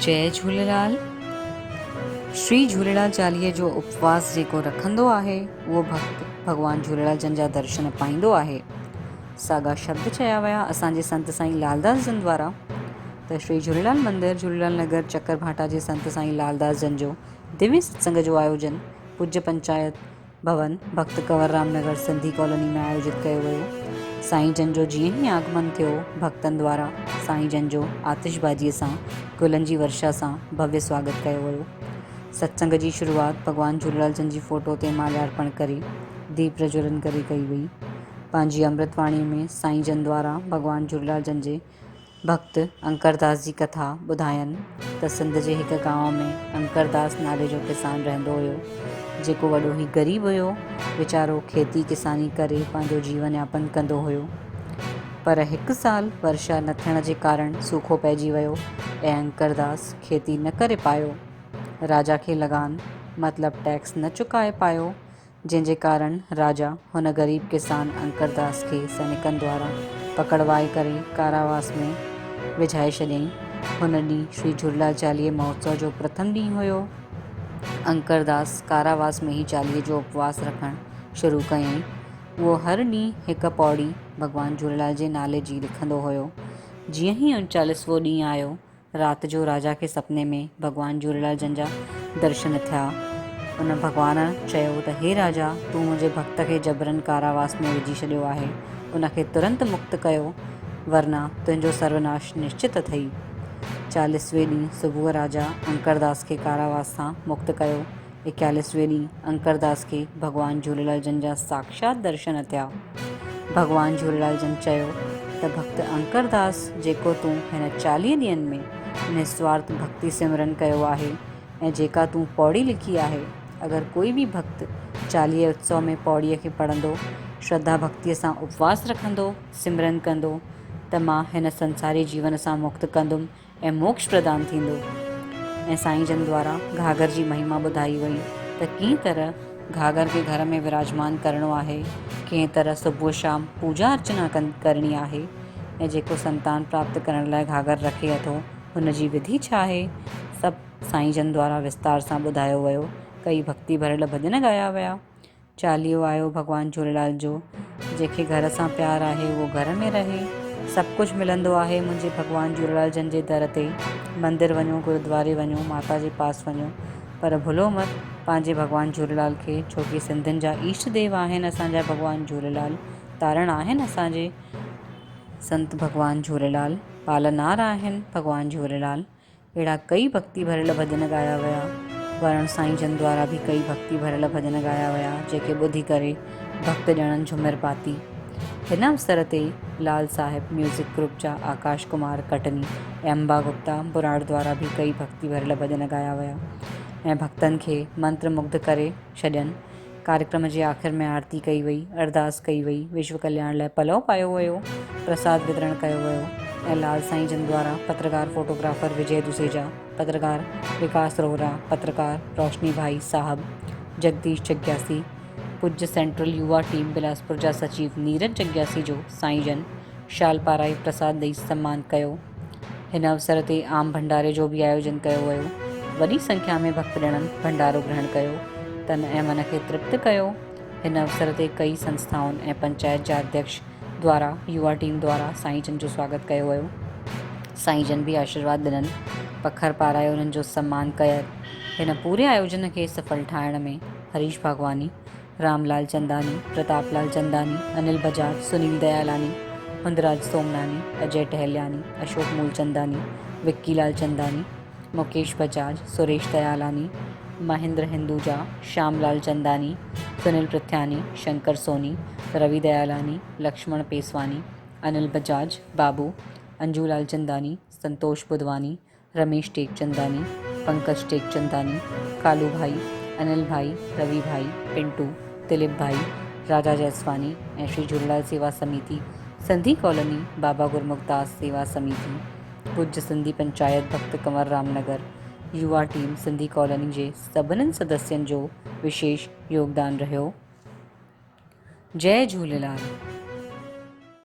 جئي جهوليلال. شري جهوليلال چاليهي جو اپواس جيڪو رکندو آهي اهو ڀڳت ڀڳوان جهوليلال جن جا درشن پائيندو آهي. ساڳا شبد چيا ويا اسان جي سنت سائين لالداس جن دوارا ته شري جهوليلال مندر جهوليلال نگر چڪر ڀاٽا جي سنت سائين لالداس جن جو دوي ستسنگ جو آيوجن پوڄ پنچائت ڀون، ڀڳت ڪنور رام نگر سنڌي ڪالوني ۾ آيوجت ڪيو ويو. سائين جن جو جيئن ئي آگمن ٿيو، ڀڳتن دوارا سائين جن جو آتشبازيء سان گلن جي ورشا سان ڀويه سواگت ڪيو ويو. ستسنگ جي شروعات ڀڳوان جهوليلال جن جي فوٽو تي ماليارپڻ ڪري ديپ پرجولن ڪري ڪئي وئي. پنهنجي امرت واڻيء ۾ سائين جن دوارا ڀڳوان جهوليلال جن جي ڀڳت انڪرداس جي ڪٿا ٻڌاين ته سنڌ جي هڪ گانء ۾ انڪرداس نالي جو ڪسان رهندو هيو، جيڪو وڏو ئي غريب هيو. ويچارو کيتي ڪساني ڪري پنهنجو جيون ياپن ڪندو هيو. پر هڪ سال ورشا نه ٿيڻ جي ڪارڻ سوکو پئجي ويو ۽ انڪرداس کيتي نه ڪري پايو. راجا کي لگان مطلب ٽيڪس نه چڪائي پايو. جنهن جي ڪارڻ راجا هن غريب ڪسان انڪرداس کي سئنڪن دوارا پڪڙوائي ڪري ڪاراواس ۾ وجهائي ڇڏيائين. هن ڏينهن شري جهوليلال چاليهي مهوتسو جو پرٿم ڏينهن هيو. انڪرداس ڪاراواس ۾ ئي چاليهي جو اپواس رکڻ شروع ڪيائين. اهو هر ڏينهن هڪ پوڙي ڀڳوان جهوليلال جي نالي جي لکندو هيو. جيئن ئي انچاليسوون ڏينهن آيو رات جو راجا کي سپني ۾ ڀڳوان جهوليلال جن جا درشن ٿيا. ان ڀڳوان چيو ته هي راجا! تون منهنجي ڀڳت کي جبرن ڪاراواس ۾ وجهي ڇڏيو آهي، ان کي ترنت مڪت ڪيو، ورنه تنهنجو سروناش نشچت اٿئي. چاليسوين ڏينهن صبح راجا انڪرداس کي ڪاراواس تان مڪت ڪيو. ايڪياليسوين ڏينهن انڪرداس کي ڀڳوان جهوليلال جن جا ساکشات درشن ٿيا. ڀڳوان جهوليلال جن چيو ته ڀڳت انڪرداس جيڪو تون هن 40 ڏينهن ۾ نسوارٿ ڀڳتي سمرن ڪيو آهي ۽ جيڪا تون پوڙي لکي آهي، اگر ڪوئي به ڀڳت 40 اتسو ۾ پوڙيء کي پڙهندو، شرڌا ڀڳتيء سان اپواس رکندو، سمرن ڪندو ته مان هن سنساري جيون سان مڪت ڪندم ۽ موڪش پردان ٿيندو ۽ سائين جن دوارا گهاگهر جي مهما ٻڌائي وئي ته ڪنهن طرح گهاگهر کي گهر ۾ وراجمان ڪرڻو آهي، ڪنهن طرح صبح شام پوڄا ارچنا ڪرڻي آهي ۽ جيڪو سنتان پراپت ڪرڻ لاء گهاگهر رکي اٿو هن جي وڌي ڇا آهي، سڀ سائين جن دوارا وستار سان ٻڌايو ويو، ڪئي ڀڳتي ڀريل ڀڄن ڳايا ويا. چاليهو آيو ڀڳوان جهوليلال جو، جنهن کي گهر سان پيار آهي اهو گهر ۾ رهي. سڀ ڪجهه ملندو آهي منهنجي ڀڳوان جهوليلال جن جي در تي. مندر وڃو، گردواري وڃو، ماتا جي پاس وڃو پر ڀلو مت پنهنجي ڀڳوان جهوليلال کي ڇو ڪي سنڌين جا ايشٽ ديو آهن اسان جا ڀڳوان جهوليلال تارڻ آهن اسان جي سنت ڀڳوان جهوليلال پالنار آهن ڀڳوان جهوليلال. اهڙا ڪئي ڀڳتي ڀريل ڀڄن ڳايا ويا. ورڻ سائين جن دوارا به ڪئي ڀڳتي ڀريل ڀڄن ڳايا ويا، جيڪي ٻڌي ڪري ڀڳت ڄڻن جهومر پاتي. هن اوسر تي لال صاحب ميوزڪ گروپ جا آڪاش ڪمار ڪٽني ۽ امبا گپتا براڙ دوارا به ڪئي ڀڳتي ڀريل ڀڄن ڳايا ويا ۽ ڀڳتن کي منتر مگڌ ڪري ڇڏين. ڪاريڪرم جي آخر ۾ آرتي ڪئي وئي، ارداس ڪئي وئي، وشو ڪلياڻ لاء پلئو پايو ويو، پرساد وترڻ ڪيو ويو ۽ لال سائين جن دوارا پترڪار فوٽوگرافر وجي دوسيجا، پترڪار وڪاس روهرا، پترڪار روشني ڀائي صاحب، جگديش جگياسي، پوڄ سينٽرل يووا ٽيم بلاسپور جا سچيو نيرج جگياسي جو سائين جن شال پارائي پرساد ڏئي سمان ڪيو. هن اوسر تي عام ڀنڊاري جو به آيوجن ڪيو ويو. وڏي سنکيا ۾ ڀڳت ڄڻن ڀنڊارو گرهڻ ڪيو، تن ۽ من کي ترپت ڪيو. هن اوسر تي ڪئي سنسٿائن ۽ پنچائت جا اڌيڪش دوارا يووا ٽيم دوارا سائين جن جو سواگت ڪيو ويو. سائين جن به آشيرواد ڏنن، پکر پارائي انهن جو سمان ڪيل. هن پوري آيوجن کي سڦل ٺاهڻ ۾ هريش ڀاڳواني، رام لال چنداني، پرتاپ لال چنداني، انيل بجاج، سنيل ديالاني، هندراج سومناني، اجي ٽهلياني، اشوڪ مولچنداني، وڪي لال چنداني، مڪيش بجاج، سريش ديالاني، مهندر هندوجا، شيام لال چنداني، سنيل پرٿياني، شنڪر سوني، روي ديالاني، لڪشمڻ پيسواني، انيل بجاج، بابو، انجو لالچنداني، سنتوش ٻڌواني، رميش ٽيڪچنداني، پنڪج ٽيڪچنداني، ڪالو ڀائي، انيل ڀائي، روي ڀائي، پنٽو، دليپ ڀائي، راجا جيسواني ۽ شري جهوليلال سيوا سميتي سنڌي ڪالوني بابا گرمک داس سيوا سميتي ڀڄ سنڌي پنچائت ڀڳت ڪنور رام نگر يووا ٽيم سنڌي ڪالوني جي سڀنن سدسين جو وشيش يوگدان رهيو. جئي جهوليلال.